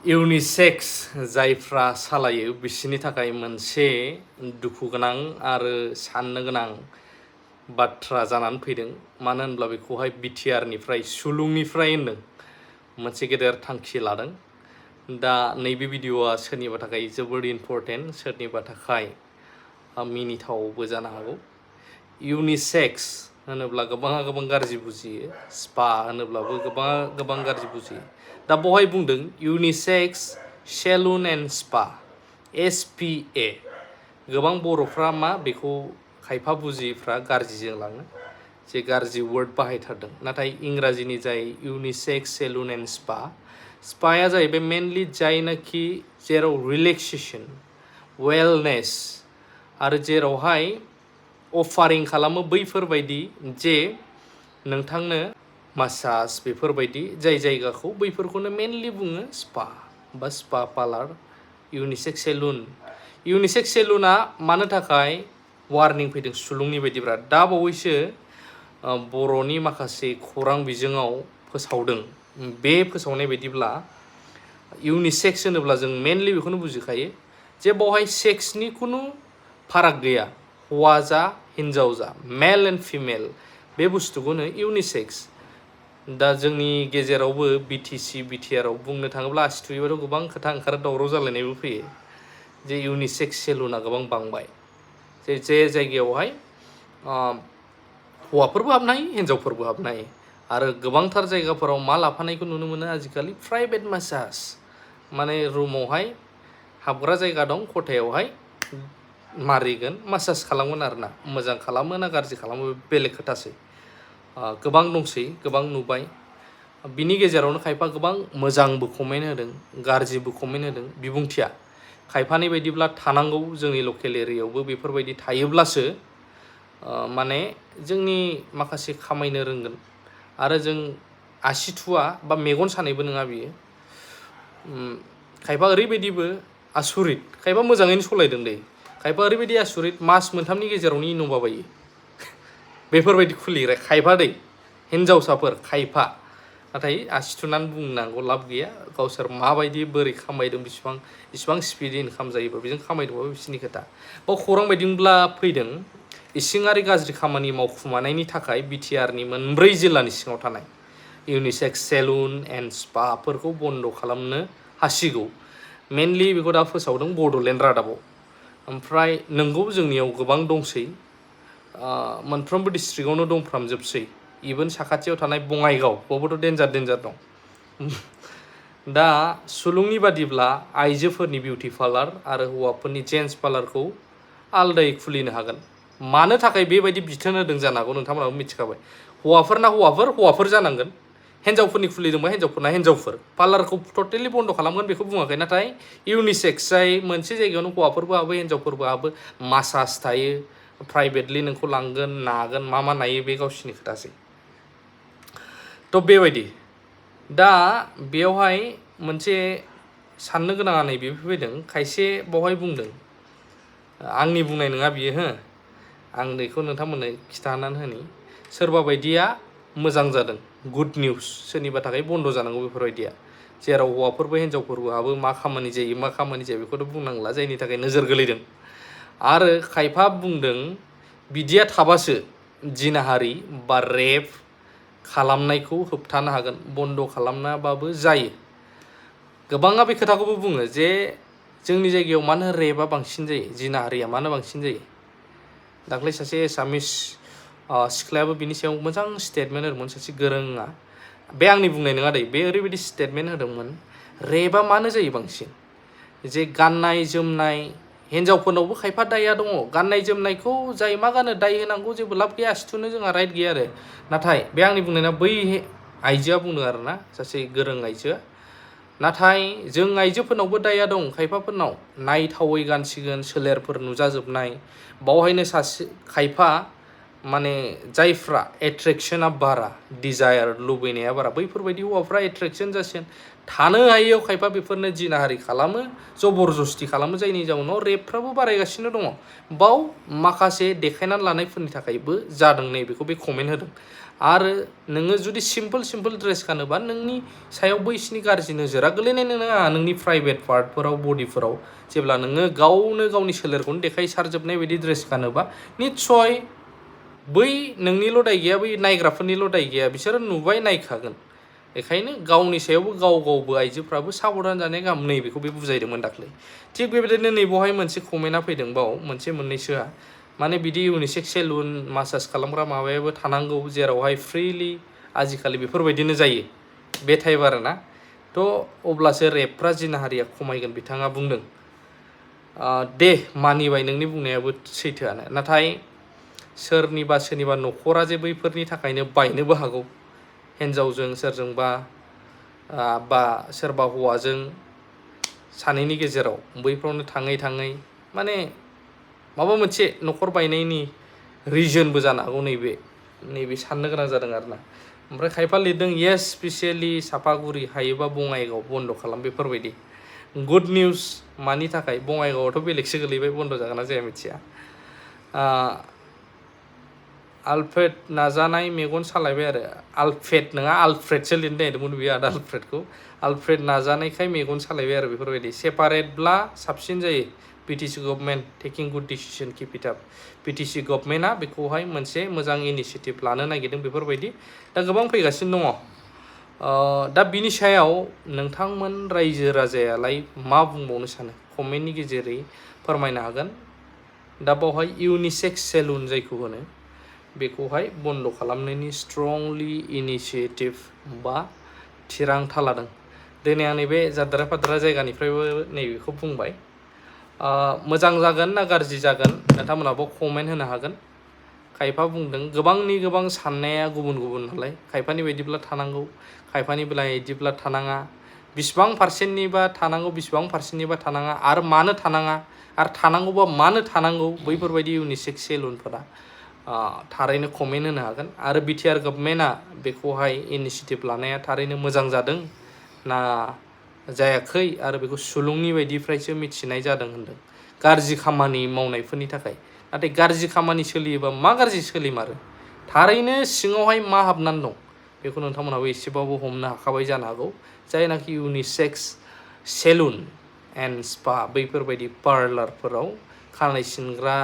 इउनिसेक्स जायफ्रा सालायो बिसोरनि थाखाय मोनसे दुखु गोनां आरो साननो गोनां बाथ्रा जानानै फैदों। मानो होनब्ला बेखौहाय बिटिआरनिफ्राय सुलुंनिफ्राय होनदों मोनसे गेदेर थांखि लादों। दा नैबे भिडिअ'आ सोरनिबा थाखाय जोबोद इम्परटेन्ट, सोरनिबा थाखाय मिनिथावबो जानो हागौ। इउनिसेक्स होनोब्ला गोबाङा गोबां गाज्रि बुजियो, स्पा होनोब्लाबो गोबाङा गोबां गाज्रि बुजियो। दा बेवहाय बुंदों इउनिसेक्स सेलुन एन्ड स्पा SPA। गोबां बर'फ्रा बेखौ खायफा बुजियैफ्रा गाज्रिजों लाङो, जे गाज्रि वर्ड बाहायथारदों। नाथाय इंराजिनि जाय इउनिसेक्स सेलुन एन्ड स्पाया जाहैबाय मेनलि जायनाखि जेराव रिलेक्सेसन, वेलनेस आरो जेरावहाय अफारिं खालामो बैफोरबायदि जे नोंथांनो मासाज बेफोरबायदि जाय जायगाखौ बैफोरखौनो मेनलि बुङो स्पा बा स्पा पार्लार। इउनिसेक्स सेलुन, इउनिसेक्स सेलुना मानो थाखाय वार्निं फैदों सुलुंनि बायदिब्ला दा बावैसो बर'नि माखासे खौरां बिजोङाव फोसावदों। बे फोसावनाय बायदिब्ला इउनिसेक्स होनोब्ला जों मेनलि बेखौनो बुजिखायो जे बावहाय सेक्सनि खुनु फाराग गैया, हौवा जा हिन्जाव जा, मेल एन्ड फिमेल बे बुस्थुखौनो इउनिसेक्स। दा जोंनि गेजेरावबो BTC BTR आव बुंनो थाङोब्ला आसि थुयोबाथ' गोबां खोथा ओंखारो, दावराव जालायनायबो फैयो जे इउनिसेक्स सेलुना गोबां बांबाय, जे जायगायावहाय हौवाफोरबो हाबनो हायो हिन्जावफोरबो हाबनो हायो। आरो गोबांथार जायगाफोराव मा लाफानायखौ नुनो मोनो आजिखालि प्राइभेट मासाज, माने रुमावहाय हाबग्रा जायगा दं, खथायावहाय मारिगोन मासाज खालामगोन आरोना। मोजां खालामो ना गाज्रि खालामो बेलेग खोथासै। गोबां दंसै, गोबां नुबाय। बिनि गेजेरावनो खायफा गोबां मोजांबो कमेन्ट होदों, गाज्रिबो कमेन्ट होदों। बिबुंथिया खायफानि बायदिब्ला थानांगौ, जोंनि लकेल एरियायावबो बेफोरबायदि थायोब्लासो माने जोंनि माखासे खामायनो रोंगोन। आरो जों आसि थुवा बा मेगन सानायबो नङा बियो। खायफा ओरैबायदिबो आसुरित, खायफा मोजाङैनो सलायदों दे, खायफा ओरैबायदि आसुरित मास मोनथामनि गेजेरावनो इन'भा बायो बेफोरबायदि खुलिग्रा खायफा दै हिन्जावसाफोर खायफा। नाथाय आसि थुनानै बुंनांगौ लाब गैया, गावसोर माबायदि बोरै खामायदों, इसिबां स्पिड इनकाम जायोबा बेजों खामायदोंबाबो बिसोरनि खोथा। बाव खौरां बायदिब्ला फैदों इसिङारि गाज्रि खामानि मावखुमानायनि थाखाय बिटिआरनि मोनब्रै जिल्लानि सिङाव थानाय इउनिसेक्स सेलुन एन्ड स्पाफोरखौ बन्द' खालामनो हासिगौ। मेनलि बेखौ दा फोसावदों बड'लेण्ड रादाबाव। ओमफ्राय नोंगौ जोंनियाव गोबां दंसै, मोनफ्रोमबो डिस्ट्रिक्टआवनो दंफ्रामजोबसै। इभेन साखाथियाव थानाय बङाइगाव बावबोथ' डेन्जार दं। दा सुलुंनि बादिब्ला आइजोफोरनि बिउटि पार्लार आरो हौवाफोरनि जेन्ट्स पार्लारखौ आलदायै खुलिनो हागोन। मानो थाखाय बेबायदि बिथोन होदों जानो हागौ नोंथांमोनाबो मिथिखाबाय। हौवाफोरना हौवाफोर जानांगोन, हिन्जावफोरनि खुलिदोंबा हिन्जावफोरना हिन्जावफोर। पार्लारखौ टटेलि बन्द' खालामगोन बेखौ बुङाखै, नाथाय इउनिसेक्स जाय मोनसे जायगायावनो हौवाफोरबो हाबो हिन्जावफोरबो हाबो, मासाज थायो, प्राइभेटलि नोंखौ लांगोन नागोन, मा नायो बे गावसिनि खोथासै। थ' बेबायदि दा बेयावहाय मोनसे साननो गोनाङा नैबे फैदों, खायसे बावहाय बुंदों, आंनि बुंनाय नङा बियो हो, आं बेखौ नोंथांमोननो खिन्थानानै होनि। सोरबा बायदिया मोजां जादों, गुड निउस, सोरनिबा थाखाय बन्द' जानांगौ बेफोरबायदिया। जेराव हौवाफोरबो हिन्जावफोरबो हाबो, मा खामानि जायो बेखौथ' बुंनांला, जायनि थाखाय नोजोर गोलैदों। आरो खायफा बुंदों बिदिया थाबासो जिनाहारि बा रेप खालामनायखौ होबथानो हागोन, बन्द' खालामनाबाबो जायो। गोबाङा बे खोथाखौबो बुङो जे जोंनि जायगायाव मानो रेपआ बांसिन जायो, जिनाहारिया मानो बांसिन जायो। दाख्लै सासे एसामिस सिख्लायाबो बिनि सायाव मोजां स्टेटमेन्ट होदोंमोन, सासे गोरोङा। बे आंनि बुंनाय नङा दै, बे ओरैबायदि स्टेटमेन्ट होदोंमोन, रेपआ मानो जायो बांसिन, जे गाननाय जोमनाय, हिन्जावफोरनावबो खायफा दाया दङ। गाननाय जोमनायखौ जाय मा गानो दाय होनांगौ, जेबो लाब गैया, आसि थुनो जोंहा राइट गैया आरो। नाथाय बे आंनि बुंनाया बै आइजोआ बुंदों आरोना, सासे गोरों आइजोआ। नाथाय जों आइजोफोरनावबो दाया दं, खायफाफोरनाव नायथावै गानसिगोन, सोलेरफोर नुजाजोबनाय। बावहायनो खायफा माने जायफ्रा एट्रेक्सना बारा, डिजायार लुबैनाया बारा, बैफोरबायदि हौवाफ्रा एट्रेक्सन जासिगोन, थानो हायैयाव खायफा बेफोरनो जिनाहारि खालामो जबरदस्ति खालामो जायनि जाउनाव रेपफ्राबो बारायगासिनो दङ बाव माखासे देखायनानै लानायफोरनि थाखायबो जादों नैबेखौ बे कमेन्ट होदों आरो नोङो जुदि सिम्पोल ड्रेस गानोबा नोंनि सायाव बैसिनि गाज्रि नोजोरा गोलैनाय नङा नोंनि प्राइभेट पार्टफोराव बडिफोराव जेब्ला नोङो गावनो गावनि सोलेरखौनो देखायसारजोबनाय बायदि ड्रेस गानोबा निस्सय बै नोंनिल' दाय गैया बै नायग्राफोरनिल' दाय गैया बिसोरो नुबाय नायखागोन बेखायनो गावनि सायावबो गावबो आइजोफ्राबो साबधान जानाया गाहाम नैबेखौ बे बुजायदोंमोन दाख्लै थिग बेबायदिनो नैबावहाय मोनसे कमेन्टआ फैदों बाव मोनसे मोननैसोआ माने बिदि इउनिसेक्स सेलुन मासाज खालामग्रा माबायाबो थानांगौ जेरावहाय फ्रिलि आजिखालि बेफोरबायदिनो जायो बे टाइप आरोना थ' अब्लासो रेपफ्रा जिनाहारिया खमायगोन बिथाङा बुंदों दे मानिबाय नोंनि बुंनायाबो सैथोआनो नाथाय सोरनिबा न'खरा जे बैफोरनि थाखायनो बायनोबो हागौ हिन्जावजों सोरजोंबा बा सोरबा हौवाजों सानैनि गेजेराव बैफ्रावनो थाङै माने माबा मोनसे न'खर बायनायनि रिजनबो जानो हागौ नैबे साननो गोनां जादों आरोना ओमफ्राय खायफा लिरदों येस स्पेसियेलि सापागुरि हायोबा बङाइगाव बन्द' खालाम बेफोरबायदि गुड निउस मानि थाखाय बङाइगावआवथ' बेलेगसो गोलैबाय बन्द' जागोन ना जाया मिथिया आलफ्रेड नाजानाय मेगन सालायबाय आरो आलफ्रेड नङा आलफ्रेडसो लिरनो नागिरदोंमोन बियो आदा आलफ्रेडखौ आलफ्रेड नाजानायखाय मेगन सालायबाय आरो बेफोरबायदि सेपारेटब्ला साबसिन जायो BTC government taking good decision keep it up BTC गभर्नमेन्टआ बेखौहाय मोनसे मोजां इनिसियेटिभ लानो नागिरदों बेफोरबायदि दा गोबां फैगासिनो दङ दा बिनि सायाव नोंथांमोन रायजो राजायालाय मा बुंबावनो सानो कमेन्टनि गेजेरै फोरमायनो हागोन दा बावहाय इउनिसेक्स सेलुन जायखौ होनो बेखौहाय बन्द' खालामनायनि स्ट्रंलि इनिसियेटिभ बा थिरांथा लादों दिनै आं नैबे जाद्रा फाद्रा जायगानिफ्रायबो नैबेखौ बुंबाय मोजां जागोन ना गाज्रि जागोन नोंथांमोनाबो कमेन्ट होनो हागोन खायफा बुंदों गोबां साननाया गुबुन नालाय खायफानि बायदिब्ला थानांगौ खायफानि बायदिब्ला थानाङा बिसिबां पार्सेन्टनिबा थानांगौ बिसिबां पार्सेन्टनिबा थानाङा आरो मानो थानाङा आरो थानांगौबा मानो थानांगौ बैफोरबायदि इउनिसेक्स सेलुनफोरा थारैनो कमेन्ट होनो हागोन आरो BTR गभर्नमेन्टआ बेखौहाय इनिसियेटिभ लानाया थारैनो मोजां जादों ना जायाखै आरो बेखौ सुलुंनि बायदिफ्रायसो मिथिनाय जादों होनदों गाज्रि खामानि मावनायफोरनि थाखाय नाथाय गाज्रि खामानि सोलियोबा मा गाज्रि सोलिमारो थारैनो सिङावहाय मा हाबनानै दं बेखौ नोंथांमोनाबो एसेबाबो हमनो हाखाबाय जानो हागौ जायनाखि इउनिसेक्स सेलुन एन्ड स्पा बैफोरबायदि पार्लारफोराव खानाय सिनग्रा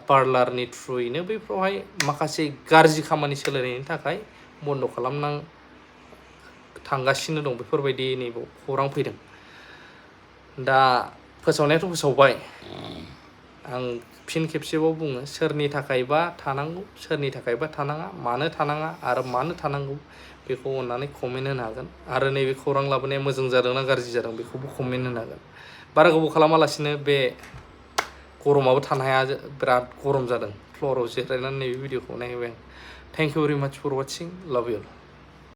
पार्लारनि थ्रुयैनो बैफ्रावहाय माखासे गाज्रि खामानि सोलिनायनि थाखाय बन्द' खालामनां थांगासिनो दं बेफोरबायदि नैबाव खौरां फैदों दा फोसावनायाथ' फोसावबाय आं फिन खेबसेबाव बुङो सोरनि थाखायबा थानांगौ सोरनि थाखायबा थानाङा मानो थानाङा आरो मानो थानांगौ बेखौ अननानै कमेन्ट होनो हागोन आरो नैबे खौरां लाबोनाया मोजां जादों ना गाज्रि जादों बेखौबो कमेन्ट होनो हागोन बारा गोबाव खालामालासिनो बे गरमाबो थानो हाया बिराद गरम जादों फ्ल'राव जिरायनानै नैबे भिडिअखौ नायबाय आं थेंक इउ भेरि माच फर वाचिं लाभ इउ